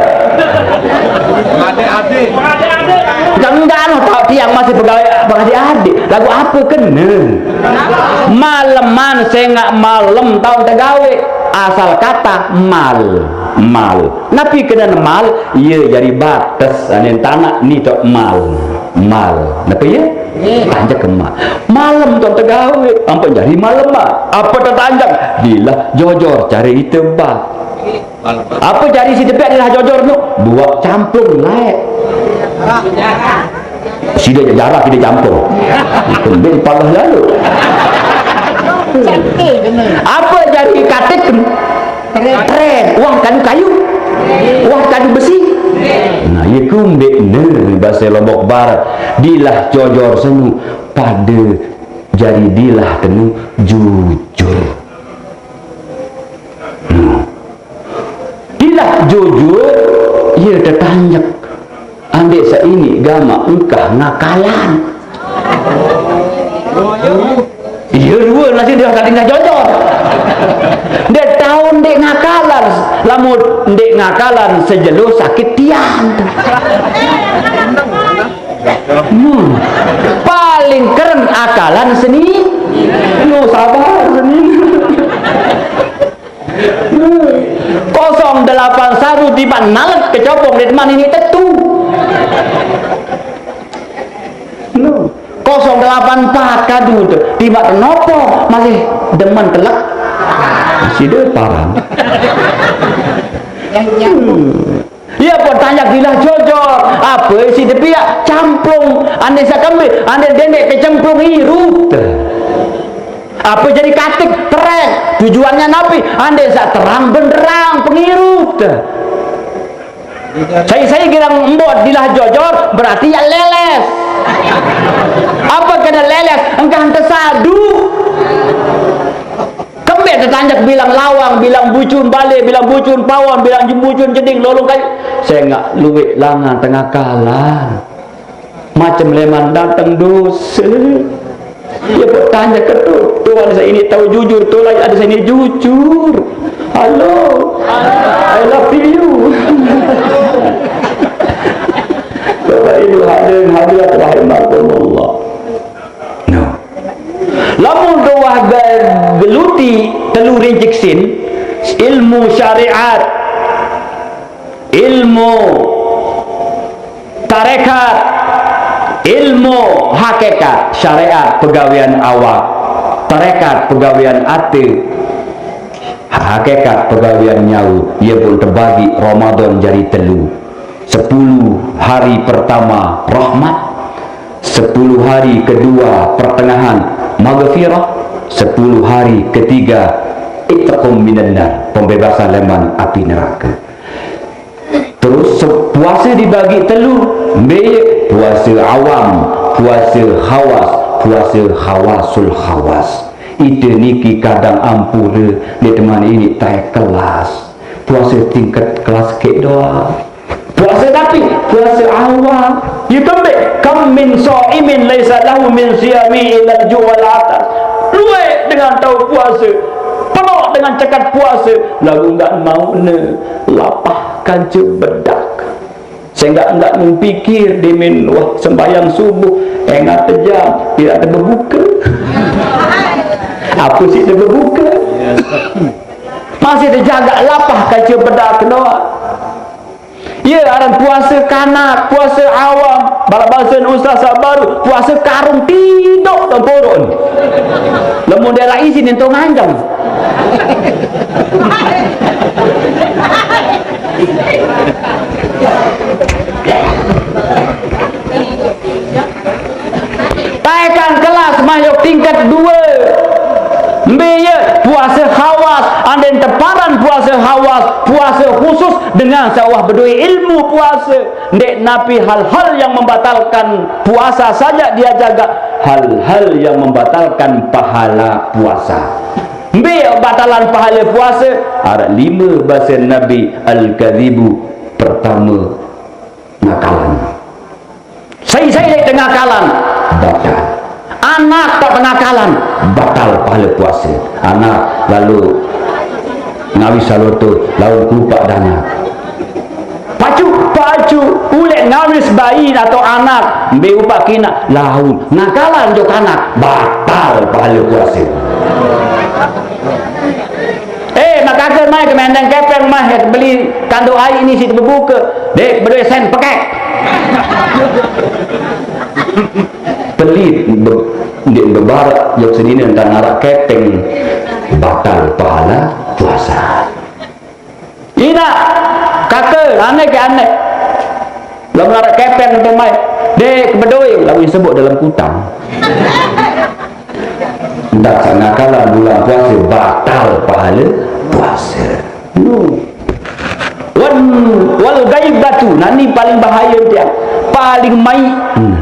Enggak, enggak noh, tao tiang masih pegaweq, pegadeq adeq. Laguq ape kene? Maleman sengaq malem taun tegaweq. Asal kata mal, mal. Napi kene mal? Ye jari bates anen tanaq ni toq mal. Mal. Napi ye? Tanjak ke mal. Malem taun tegaweq, ampun jari maleman. Ape tetanjak? Dilah jojor care ite bat. Ape jari side piaq dilah jojor no? Buaq camplung laeq. Side jaq jarah side camplung. Kembeq pagah lalo. Ape jari katik? Tren. Wah kadu kayu. Wah kadu besi. Nah, ye kumbeq ne base Lombok Barat. Dilah jojor senu pade jari dilah tenu jujur. Nah. Dilah jujur, ye tetanjek. Andeq saq iniq gamaq engkah ngakalan. Ye rue nasi dilah kali jojor. Ndeq tao ndeq ngakalan, lamun ndeq ngakalan sejelo sakit tian. Hmm. Paling keren akalan seni. Yo sabar seni. Ko Lapan satu tiba nalek kecopong di teman ini tetu. No. Kosong delapan empat kadu tu. Tiba tenopo masih demen telek. Masih dia parang. Hmm. Iya, kok tanya gila jojor. Apa isi dia pihak? Camplung. Ande sakembe, ande dendek kecemplung irut. Apa jadi katik? Terek. Tujuannya napi? Ande sak terang benderang pengirut. Saya, saya girang embot dilah jojor, berarti ya leles. Apa kena leles? Engkah tesadu. Kembe tetanjak bilang lawang, bilang bucun bale, bilang bucun pawon, bilang bucun jeding, lolong kayu. Saya nggak luwek langan tengah kalan. Macam leman datang dosa. Ya, kok tanya ke tu? Tuhan saya ini tahu jujur, Tuhan ada saya ini jujur. Halo. I love you. Bapak Ibu hadirin hadirat rahimakumullah. Nah. Lamun doa ga-, geluti telu rincik sin, ilmu syariat, ilmu tarekat, ilmu hakikat, syariat pegawean awak, tarekat pegawean ate, hakikat pegawean nyau, ia pun terbagi Ramadan jadi telu. Sepuluh hari pertama rahmat, sepuluh hari kedua pertengahan maghfirah, sepuluh hari ketiga itqum minan nar, pembebasan leman api neraka. Terus se-, puasa dibagi telu, mbe, puasa awam, puasa khawas, puasa khawasul khawas. Ite niki kadang ampure, dia temani ini tai kelas. Puasa tingkat kelas ke doa. Puasa tapi, puasa awam. Ya kembe, kam min shaimin laisa lahu min siyami illa ju' wal atas. Luwek dengan tau puasa, penuh dengan cekat puasa, lagu enggak mau ne lapah kanca bedak. Saya enggak, enggak mempikir dimin, wah, sembahyang subuh, engat jam, tidak ada berbuka. Apa sih ada berbuka? Masih dijaga lapah kanca bedak doa. Ya, aran puasa kanak, puasa awam. Bala bahasa ustaz saq baru, puasa karung tidok tempurun. Lamun dia lak izin ento nganjeng. Taekan kelas mayuq tingkat due. Mbe ye puase khawas, anden teparan puase khawas, puase khusus dengan saq wah bedoe ilmu puase. Ndeq napi hal-hal yang membatalkan puasa saja dia jaga, hal-hal yang membatalkan pahala puasa. Mbe batalan pahale puase? Araq lime base Nabi, al-kadzibu, pertame, ngakalan. Sai-sai leq tengakalan, batal. Anak taq tengakalan, batal pahale puase. Anak lalo ngawis saloto, laun keupaq danak. Pacu, pacu, uleq ngawis bayi atau anak, mbe upaq kinaq, laun ngakalan jok anak, batal pahale puase. Eh, maq kake mai ke Menteng Kepeng mai, beli kanduk aiq ni siq bebuke. Dek, bedoe sen pekek. Pelit, be-, ndeq bebarak, jok senine entan araq kepeng, batal pahala puasa. Inaq, kake, ane ke ane. Lamun araq kepeng ente mai, dek, bedoe, lamun sebut dalam kutang. Ndak saq ngakalan bulan puase batal pahale puase. Nuh. Wan, wal ghaibatu, nah, ni paling bahaye, tiang. Paling maiq. Hmm.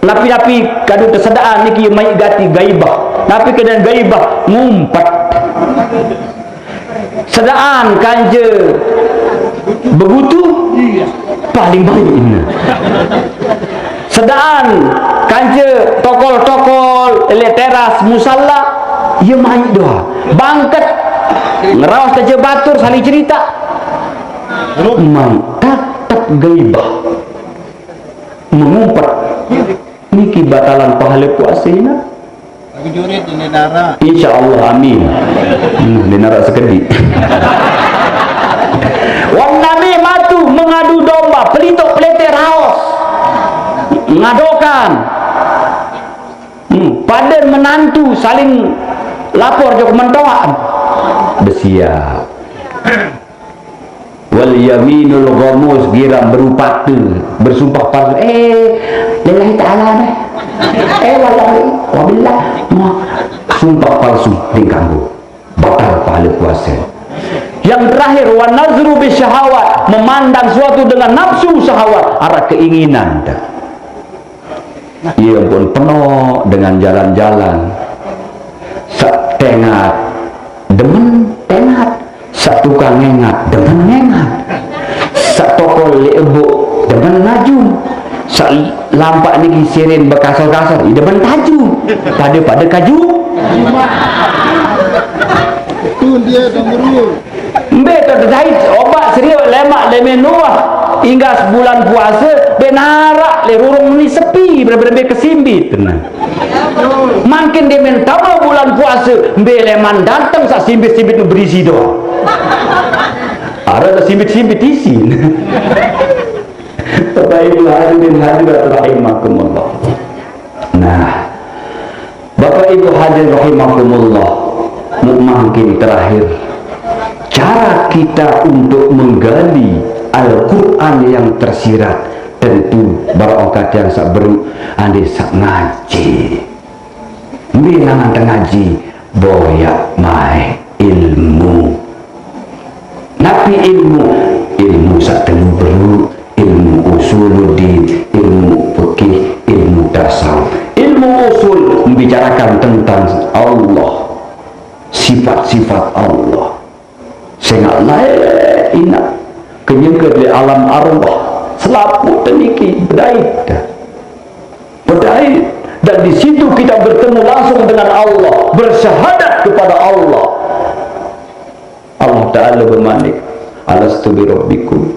Napi-napi kadu tesedaan niki maiq gati ghaibah. Napi kene ghaibah? Ngumpet. Sedaan kance begutu, paling maiq inne. Sedaan kance tokol-tokol leq teras musala, ye maiq doang. Bangket ngeraos kance batur saling cerita. Maiq, tetep ghaibah. Mengumpet. Niki batalan pahale puasene. Lagi jurit ini darah. Insya Allah, amin. Hmm, di narak sekediq. Wan namimatu, mengadu domba, pelituk pelitik raos. Ngadokan. Hmm, pada menantu saling lapor jok mentoa. Besiap. Wal yaminul ghamus, girang berupate, bersumpah palsu. Eh, lillahi ta'ala deh. Eh, wallahi, wabillah. Sumpah palsu, tingkanggu. Batal pahala puasa. Yang terakhir, wa nazru bisyahawat, memandang suatu dengan nafsu syahwat, arah keinginan. Ia pun penuh dengan jalan-jalan. Sak tengat, demen tengat. Sak tukang ngengat, demen ngengat. Sak tokol li ebuk, demen ngajum. Sak lampak niki sirin bekasor-kasor, ih, demen tajum. Pada-pada kaju. Itu dia, Tuan Guru. Mbe to dait obat serius lemak lemen nuah. Inggas bulan puasa, be narak le rurung ni sepi, bener-bener be kesimbit. Nah. Makin demen tambah bulan puasa, mbe leman dateng sak simbit-simbit nu berisi doang. Ada sak simbit-simbit isin. Bapak Ibu hadirin hadirat rahimakumullah. Nah, Bapak Ibu hadirin rahimakumullah, mungkin terakhir, cara kita untuk menggali Al-Quran yang tersirat, tentu barokah yang sak beru ande sak ngaji. Mbe langan tengaji, boyak mae ilmu. Napi ilmu? Ilmu sak telu beru, ilmu usuluddin, ilmu fikih, ilmu tasawuf. Ilmu usul membicarakan tentang Allah, sifat-sifat Allah. Sehingga lain inak kenyengker di alam arwah, selapuq teniki bedait. Bedait. Dan di situ kita bertemu langsung dengan Allah, bersyahadat kepada Allah. Allah Ta'ala bermanik, "Alastu bi rabbikum?"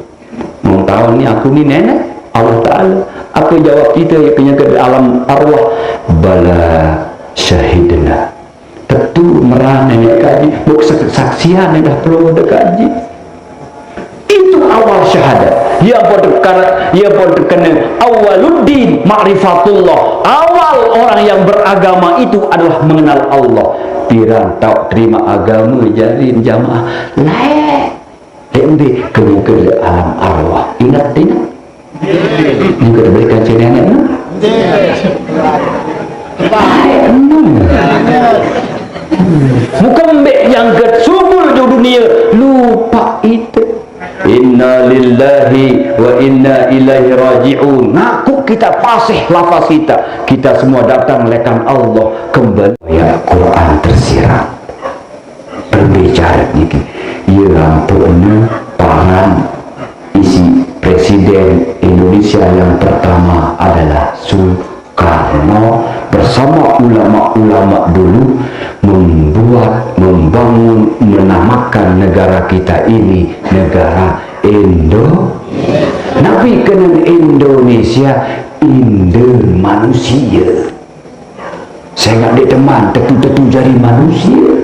Mau tahu ni aku ni nenek? Allah Ta'ala. Apa jawab kita yang kenyengker di alam arwah? "Bala syahidna." Tetu meran nenek kaji, buk sak-, saksian dah perlu ada kaji. Itu awal syahadat. Ia pun terkena, ia pun terkena awwaluddin ma'rifatullah. Awal orang yang beragama itu adalah mengenal Allah. Piran tau terima agama jari jamaah. Lain. Dek mbe kenyengker alam arwah. Ingat, ingat. Juga diberikan sini anak, no? Baik, no. Bukan mbe nyengker subul di dunia, lupa itu. Inna lillahi wa inna ilaihi raji'un. Ngaku kita pasih lafaz kita. Kita semua datang lekan Allah kembali. Ya, Quran tersirat. Berbicara niki, ia rampukna paran isi Presiden Indonesia yang pertama adalah Soekarno bersama ulama-ulama dulu membuat, membangun, menamakan negara kita ini negara Indo. Napi kenen Indonesia? Indo manusia. Sehingga dek teman tetu-tetu jari manusia.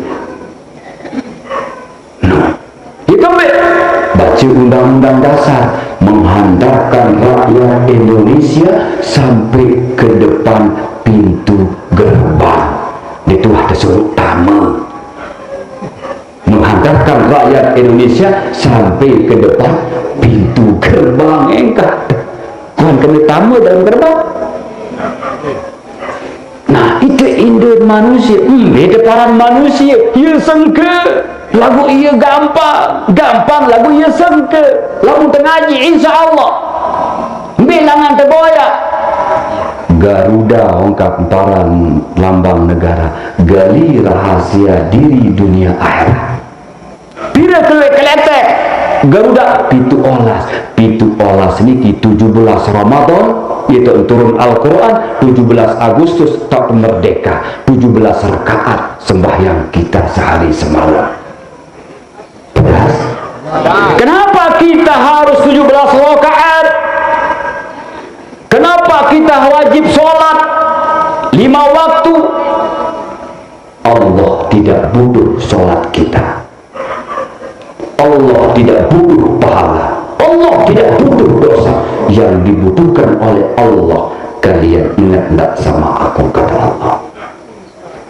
Nah, itu mbe baca Undang-Undang Dasar menghantarkan rakyat Indonesia sampai ke depan pintu gerbang. Itu ada suruh tama. Menghantarkan rakyat Indonesia sampai ke depan pintu gerbang engkah. Tuhan kena tama dalam gerbang. Nah, itu Indo manusia. Hmm, beda paran manusia. Ia sengke, lagu ia gampang. Gampang, lagu ia sengke. Lagu tengaji, insya Allah. Mbe langan teboyak. Garuda ongkap paran lambang negara. Gali rahasia diri dunia akhirat. Pira kele-, keletek Garuda? Pitu olas. Pitu olas niki tujuh belas Ramadan, itu turun Al-Quran, tujuh belas Agustus tak merdeka, tujuh belas rakaat sembahyang kita sehari semalam. Jelas? Kenapa kita harus tujuh belas rakaat? Kenapa kita wajib sholat lima waktu? Allah tidak butuh sholat kita. Allah tidak butuh Allah tidak butuh dosa. Yang dibutuhkan oleh Allah, kalian ingat ndak sama aku, kata Allah.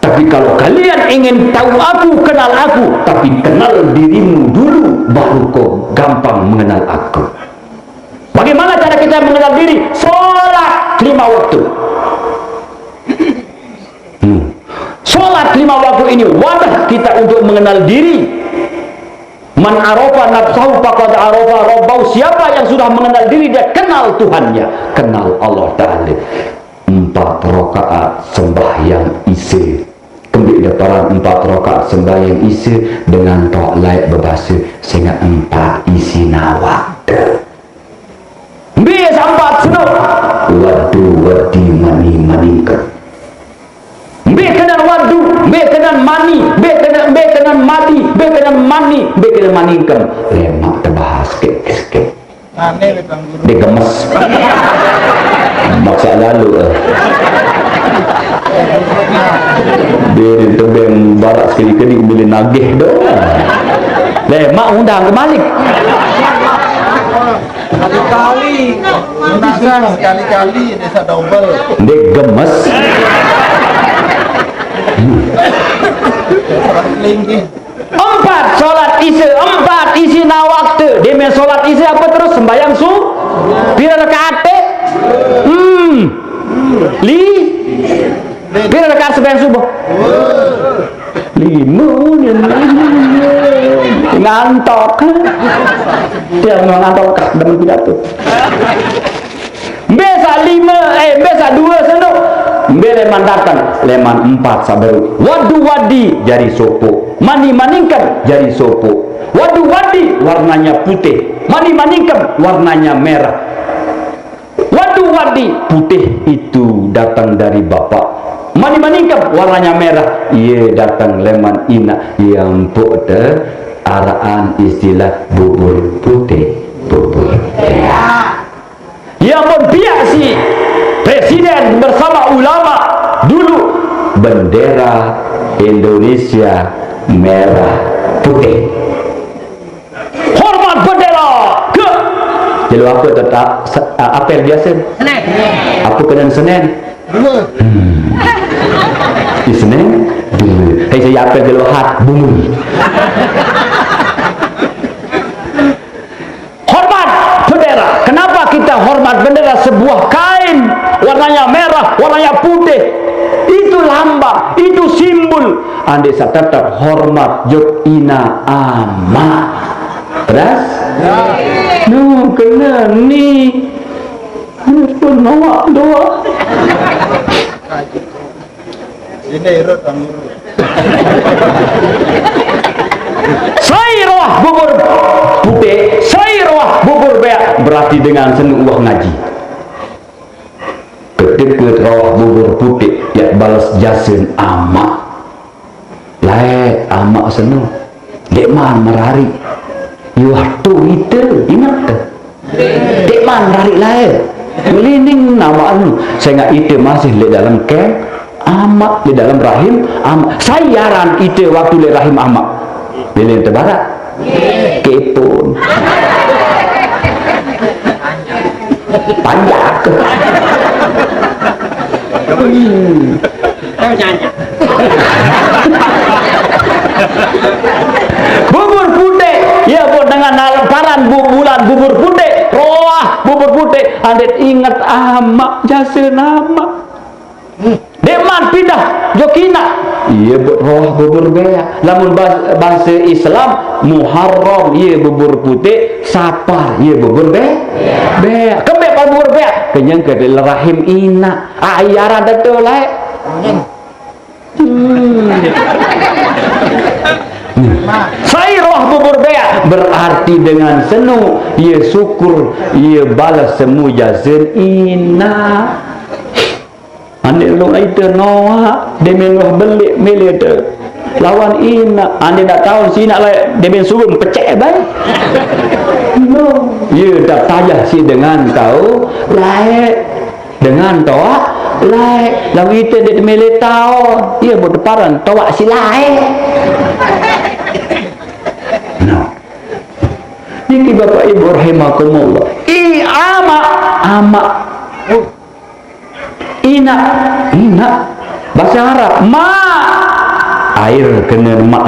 Tapi kalau kalian ingin tahu aku, kenal aku, tapi kenal dirimu dulu, baru kau gampang mengenal aku. Bagaimana cara kita mengenal diri? Sholat lima waktu. Hmm. Sholat lima waktu ini wadah kita untuk mengenal diri. Man arafa nafsahu faqad arafa rabbahu. Siapa yang sudah mengenal diri, dia kenal Tuhannya, kenal Allah Ta'ala. Empat rakaat sembahyang Isya. Kembali paran empat rakaat sembahyang Isya dengan tolak berbahasa sehingga empat isi nawak. Mbe sampat senuk? Waddu waddi mani maningkem. Mbe kenan waddu, mbe kenan mani, mbe kenan, mbe kenan madi, mbe kenan mani, mbe kenan maningkem. Lemak tebahas sikit-sikit. Aneh, Bang Guru. Dia gemes. Maksa lalu, eh. Dia di tebeng barat sekali-kali milih nagih doang. Lemak undang ke Malik. Sekali-kali. Bisa sekali-kali, desa double. Dia gemes. Linggih. Empat sholat Isya, empat isi nawaktu. Deme sholat Isya apa terus sembahyang su? Pira rakaat? Hmm. Li? Pira rakaat sembahyang subuh? Lima. Ngantok. Dia memang ngantok, demen pidato. Mbe sa lima, eh, mbe sa dua senuk. Mbe leman dateng, leman empat saberu. Waddu waddi jari sopo. Mani maningkem jari sopo. Waddu waddi warnanya putih. Mani maningkem warnanya merah. Waddu waddi putih itu datang dari bapak. Mani maningkem warnanya merah, iye datang leman inak, iye empuk te araan istilah bubur putih, bubur merah. Ia pun pihak si presiden bersama ulama dulu bendera Indonesia merah putih. Hormat bendera ke. Jelo apa tetap se- a- apel biasa? Senin. Apa kena Senin? Dua. Hmm. Di Senin? Dua. Hei, saya apel jelo hat bunyi. Hormat bendera. Kenapa kita hormat bendera? Sebuah kain warnanya merah, warnanya putih. Itu lambang, itu simbol. Ande sa tetap hormat jok ina ama. Pedas? No, kena ni. Pun nawak doa. Ini irut, Bang Guru. Sai roah bubur putih, sai roah bubur beak, berarti dengan senu uah ngaji. Kedeket roah bubur putih, ya balas jasen amak. Lae amak senu. Dek man merari. Yuah tu ite, ingat te. Dek man merari lae. Melinding nama anu. Sehingga ite masih le dalam kem amak, le dalam rahim amak. Sayaran ite waktu le rahim amak. Lele tebarak. Kepon. Panjak. Hmm. Bubur putih, ya, bu, dengan al- paran bu- bulan bubur putih, roah bubur putih, adet ingat amak, jasa nama. Deman pindah, jokina. Iya, bu, roah bubur beak. Lamun bas- bahasa Islam, Muharram, iya, bubur putih, Sapar, iya, bubur be- beak. Kembe bubur beak, kenyang ke rahim ina. Ayaran betul, eh. Hmm. Sai roah bubur beak, berarti dengan senu, ye syukur, ye balas semu jasen ina. Ane lu ite noa, demen wah belik milih te. Lawan ina, ane dak tahu si ina lai, demen suruh pecek bae. No, ye dak tajah si dengan tahu, lae. Dengan toa lae, lalu ite dek mele tao, iya, buat deparan toa si lae. No. Niki Bapak Ibu rahimakumullah. I, ama, ama. Ina, ina. Bahasa Arab, ma. Air kena ma.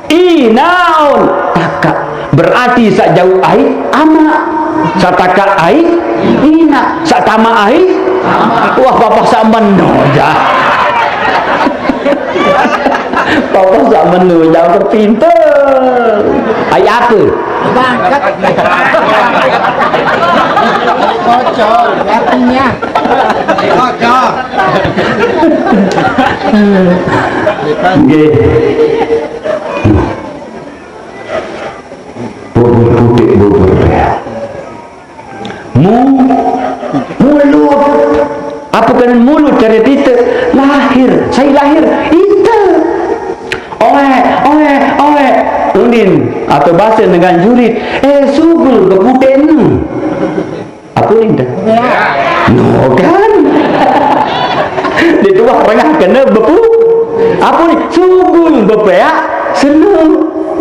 Inaun, taka. Berarti sak jauh ai, ama. Sak taka ai, ina. Sak tama ai, wah, bapak sak meno ja. Bapak sak meno ja, pinter. Ai apa? Bangkat. Bocor, artinya. Bocor. Nggih. Bubur putih, bubur beak. Mu, mulut. Apa kena mulut cara kita? Lahir. Saya lahir. Ita. Oe, oe, oe. Unin. Atau bahasa dengan jurit. Eh, sugul beputih ni. Apa ni dah? No kan? Dia tu wah rengah kena bepu. Apa ni? Sugul bepeak. Senang.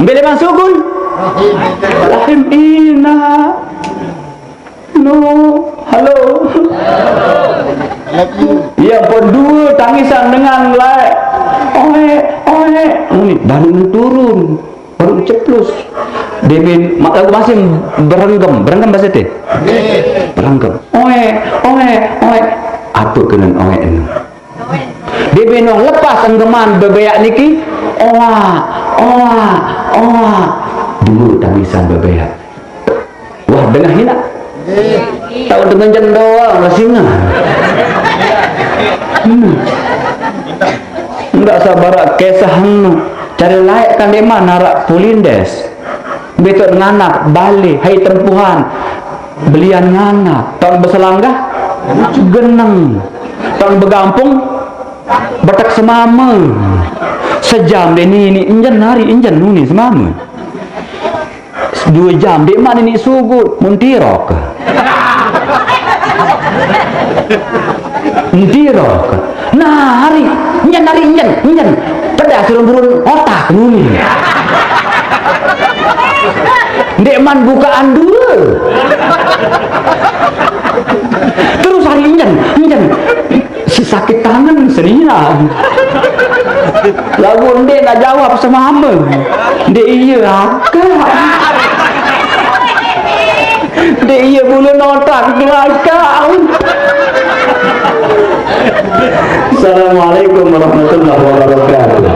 Bila memang sugul. Rahim ina. No. Halo. Love you. Ya, pun dua tangisan dengan lai. Oe, oe. Ni baru turun. Baru ceplus. Dia bin, ma-, lagu masih berenggem. Berenggem bahasa teh? Berenggem. Oe, oe, oe. Apa kena oe ni? Dia bin wah lepas enggeman bebeak niki. Oa, oa, oa. Dua tangisan bebeak. Wah, dengah ni nak. Tahu dengan jam doang lah singa. Hmm. Enggak sabar kisah anu. Cari laik kan di mana rak pulindes. Betul nganak balik, hai tempuhan. Belian nganak, tang beselanggah, geneng. Tang begampung, betek semama. Sejam deh ni, ni enjen hari, enjen nuni semama. Dua jam, dek mak nenek sugut, mun tirok. Ntirok. Nah, hari, nyen hari, nyen, nyen. Pedas turun-turun otak nuni. Dek man bukaan dua. Terus hari nyen, nyen. Si sakit tangan senian. Lagu ndek nak jawab semama. Ndek iya akak. Ndek iya bulu notak kelakak. Assalamualaikum warahmatullahi wabarakatuh.